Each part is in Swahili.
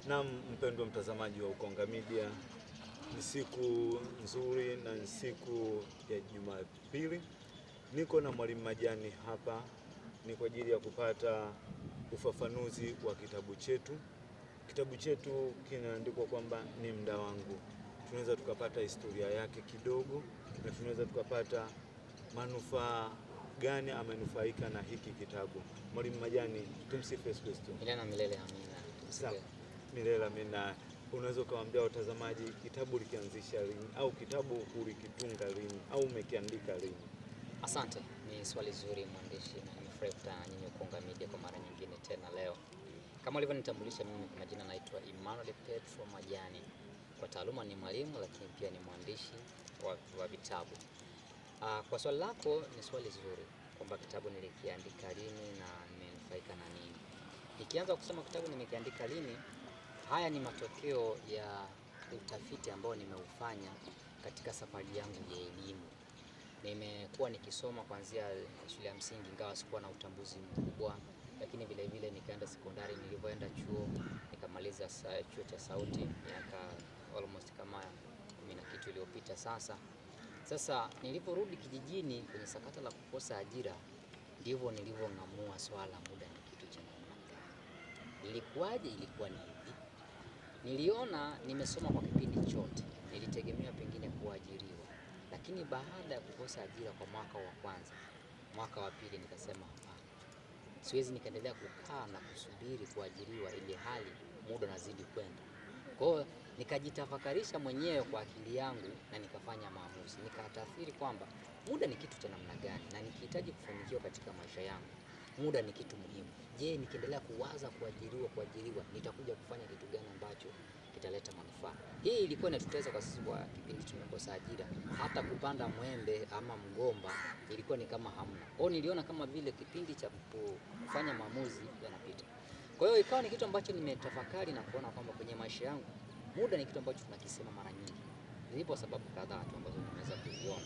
Naam, mpendwa mtazamaji wa Ukonga Media, ni siku nzuri na ni siku ya Jumapili. Niko na Mwalimu Majani hapa, ni kwa ajili ya kupata ufafanuzi wa kitabu chetu. Kitabu chetu kinaandikwa kwamba ni muda wangu. Tunaweza tukapata historia yake kidogo na tunaweza tukapata manufaa gani amenufaika na hiki kitabu. Mwalimu Majani, tumsifu Yesu Kristo. Milele na milele amina. Sawa. Milele amina. Unaweza ukawaambia watazamaji kitabu ulikianzisha lini au kitabu ulikitunga lini au umekiandika lini? Asante, ni swali zuri mwandishi, na nimefurahi kukutana na nyinyi Ukonga Media kwa mara nyingine tena leo. Kama ulivyonitambulisha, mimi kwa majina naitwa Emmanuel Petro Majani. Kwa taaluma ni mwalimu, lakini pia ni mwandishi wa vitabu. Kwa swali lako ni swali zuri kwamba kitabu nilikiandika lini na nimenufaika na nini. Nikianza kusema kitabu nimekiandika lini, haya ni matokeo ya utafiti ambao nimeufanya katika safari yangu ya elimu. Nimekuwa nikisoma kuanzia shule ya msingi, ingawa sikuwa na utambuzi mkubwa, lakini vile vile nikaenda sekondari. Nilivyoenda chuo nikamaliza chuo cha Sauti miaka almost kama 10 na kitu iliyopita sasa. Sasa niliporudi kijijini kwenye sakata la kukosa ajira, ndivyo nilivyong'amua swala muda ni kitu cha namna gani. Ilikuwaje? Ilikuwa ni hivi. Niliona nimesoma kwa kipindi chote, nilitegemea pengine kuajiriwa, lakini baada ya kukosa ajira kwa mwaka wa kwanza, mwaka wa pili nikasema hapana, siwezi nikaendelea kukaa na kusubiri kuajiriwa ili hali muda unazidi kwenda. Kwa hiyo nikajitafakarisha mwenyewe kwa akili yangu na nikafanya maamuzi, nikatathiri kwamba muda ni kitu cha namna gani na nikihitaji kufanikiwa katika maisha yangu muda ni kitu muhimu. Je, nikiendelea kuwaza kuajiriwa nitakuja kufanya kitu gani ambacho kitaleta manufaa? Hii ilikuwa inatutesa kwa sisi kwa kipindi tumekosa ajira, hata kupanda mwembe ama mgomba ilikuwa ni kama hamna. Kwa hiyo niliona kama vile kipindi cha kufanya maamuzi yanapita. Kwa hiyo ikawa ni kitu ambacho nimetafakari na kuona kwamba kwenye maisha yangu muda ni kitu ambacho tunakisema mara nyingi. Zipo sababu kadhaa tu ambazo nimeweza kuziona.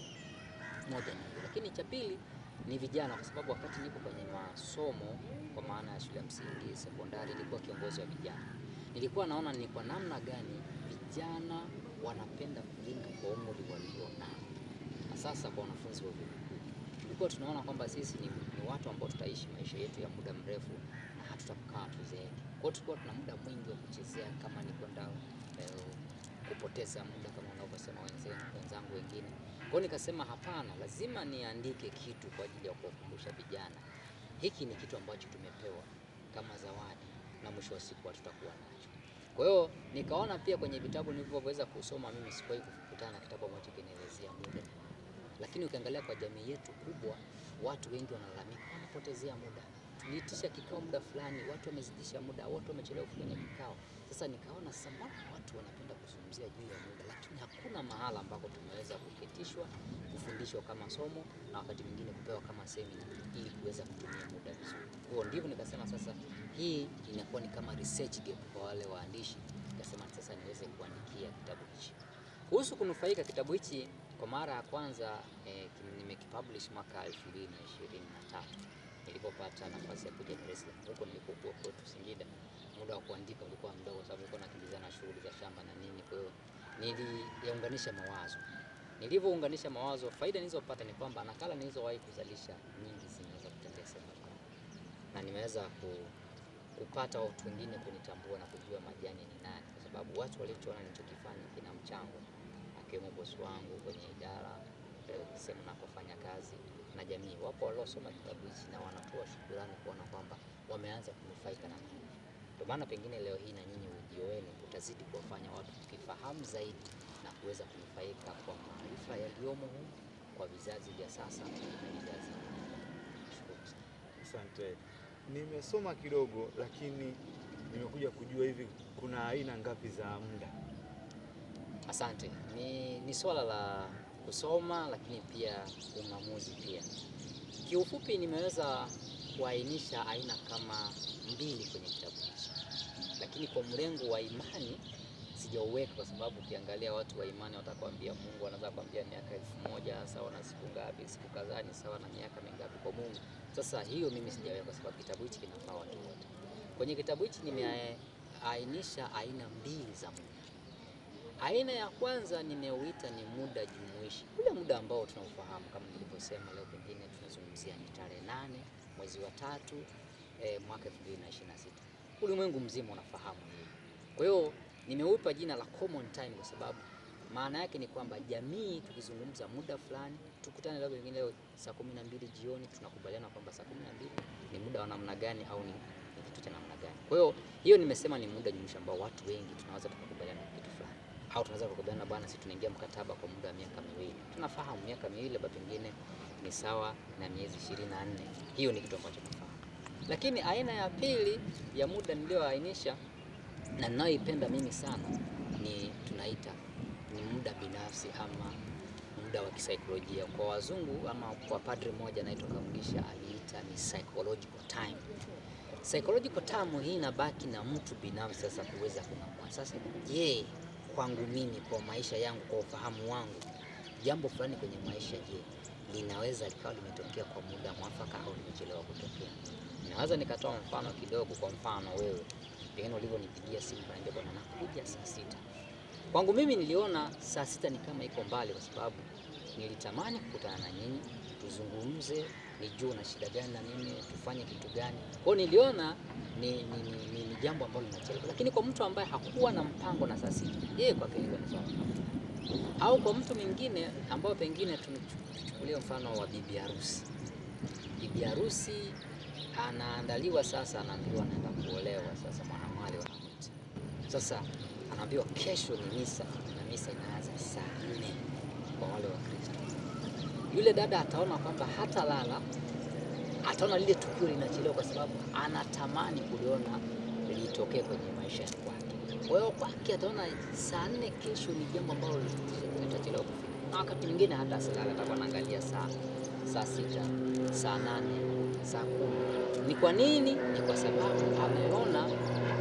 Moja ni hiyo, lakini cha pili ni vijana, kwa sababu wakati niko kwenye masomo kwa maana ya shule ya msingi, sekondari, nilikuwa kiongozi wa vijana. Nilikuwa naona ni kwa namna gani vijana wanapenda kulinga kwa umri walio nao. Na sasa kwa wanafunzi wa vyuo vikuu, tulikuwa tunaona kwamba sisi ni watu ambao tutaishi maisha yetu ya muda mrefu na hatutakaa tuzeeke. Kwa hiyo tulikuwa tuna muda mwingi wa kuchezea, kama ni kwenda kupoteza muda kama wanavyosema wenzangu wengine. Kwa hiyo nikasema hapana, lazima niandike kitu kwa ajili ya kuwakumbusha vijana. Hiki ni kitu ambacho tumepewa kama zawadi na mwisho wa siku hatutakuwa nacho. Kwa hiyo nikaona pia kwenye vitabu nilivyoweza kusoma mimi sikuwahi kukutana na kitabu ambacho kinaelezea muda. Lakini ukiangalia kwa jamii yetu kubwa, watu wengi wanalalamika wanapotezea muda. Tuliitisha kikao muda fulani, watu wamezidisha muda, watu wamechelewa kwenye kikao. Sasa nikaona sasa mbona watu wanapenda kuzungumzia juu ya muda, lakini hakuna mahala ambako tumeweza kuketishwa, kufundishwa kama somo na wakati mwingine kupewa kama semina ili kuweza kutumia muda vizuri. Kwa hiyo ndivyo nikasema sasa hii inakuwa ni kama research gap kwa wale waandishi. Nikasema sasa niweze kuandikia kitabu hichi. Kuhusu kunufaika, kitabu hichi kwa mara ya kwanza nimekipublish mwaka 2023 nilipopata nafasi ya kuja Dar es Salaam. Huko nilipokuwa kwetu Singida, muda wa kuandika ulikuwa mdogo, sababu nilikuwa nakimbizana na shughuli za shamba na nini. Kwa hiyo niliunganisha mawazo. Nilivyounganisha mawazo, faida nilizopata ni kwamba nakala nilizowahi kuzalisha nyingi zimeweza kutembea sehemu mbalimbali, na nimeweza kupata watu wengine kunitambua na kujua Majani ni nani, kwa sababu watu walichoona nilichokifanya kina mchango, akiwemo bosi wangu kwenye idara sehemu nakofanya kazi na jamii. Wapo waliosoma kitabu hichi na wanatoa shukrani kuona kwamba wameanza kunufaika na maarifa. Ndio maana pengine leo hii na nyinyi ujio wenu utazidi kuwafanya watu kukifahamu zaidi na kuweza kunufaika kwa maarifa yaliyomo humu kwa vizazi vya sasa na vizazi vijavyo. Nashukuru sana. Asante. Nimesoma kidogo lakini nimekuja kujua hivi kuna aina ngapi za muda? Asante. Ni swala la kusoma lakini pia ung'amuzi pia. Kiufupi nimeweza kuainisha aina kama mbili kwenye kitabu hichi. Lakini kwa mlengo wa imani sijauweka, kwa sababu ukiangalia watu wa imani watakwambia Mungu anaweza kuambia miaka 1000 sawa na siku ngapi, siku kadhaa ni sawa na miaka mingapi kwa Mungu. Sasa hiyo mimi sijaweka kwa sababu kitabu hichi kinafaa watu wote. Kwenye kitabu hichi Nimeainisha aina mbili za muda. Aina ya kwanza nimeuita ni muda jumuishi, ule muda ambao tunaufahamu kama nilivyosema. Leo pengine tunazungumzia ni tarehe 8 mwezi wa 3 mwaka 2026. Ulimwengu mzima unafahamu hili. Kwa hiyo nimeupa jina la common time kwa sababu maana yake ni kwamba jamii tukizungumza muda fulani, tukutane leo pengine leo saa 12 jioni, tunakubaliana kwamba saa 12 ni muda wa namna gani au ni kitu cha namna gani. Kwa hiyo hiyo nimesema ni muda jumuishi ambao watu wengi tunaweza tukakubaliana kitu fulani, au tunaweza kukubaliana bwana, sisi tunaingia mkataba kwa muda wa miaka miwili. Tunafahamu miaka miwili labda pengine ni sawa na miezi 24. Hiyo ni kitu ambacho tunafahamu. Lakini aina ya pili ya muda niliyoainisha na ninayoipenda mimi sana ni tunaita ni muda binafsi ama muda wa kisaikolojia. Kwa wazungu ama kwa padri mmoja anaitwa Kamugisha aliita ni psychological time. Psychological time hii inabaki na mtu binafsi sasa kuweza kung'amua. Sasa je, kwangu mimi, kwa maisha yangu, kwa ufahamu wangu, jambo fulani kwenye maisha, je, linaweza likawa limetokea kwa muda mwafaka au limechelewa kutokea? Naweza nikatoa mfano kidogo. Kwa mfano wewe pengine ulivyonipigia simu ukaniambia bwana, nakuja saa 6. Kwangu mimi niliona saa 6 ni kama iko mbali, kwa sababu nilitamani kukutana na nyinyi tuzungumze, nijue na shida gani na mimi tufanye kitu gani. Kwa hiyo niliona ni jambo ambalo linachelewa. Lakini kwa mtu ambaye hakuwa na mpango na saa 6, yeye kwake ilikuwa ni sawa. Au kwa mtu mwingine ambao pengine tuchukulie mfano wa bibi harusi. Bibi harusi anaandaliwa sasa, anaambiwa anaenda kuolewa sasa, mwanamwali wanamwita. Sasa anaambiwa kesho ni misa na misa inaanza saa 4 kwa wale wa Kristo. Yule dada ataona kwamba hata lala, ataona lile tukio linachelewa kwa sababu anatamani kuliona litokee kwenye maisha ya kwake. Kwa hiyo kwake ataona saa 4 kesho ni jambo ambalo litachelewa kufika. Na wakati mwingine hata asilala, atakuwa anaangalia saa 6, saa 8, saa 10. Ni kwa nini? Ni kwa sababu ameona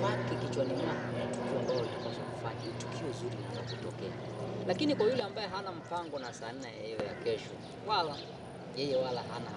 kwake kichwani mwake kuna tukio ambalo linapaswa kufanya, tukio zuri linaweza kutokea. Lakini kwa yule ambaye hana mpango na saa 4 hiyo ya kesho, wala yeye wala hana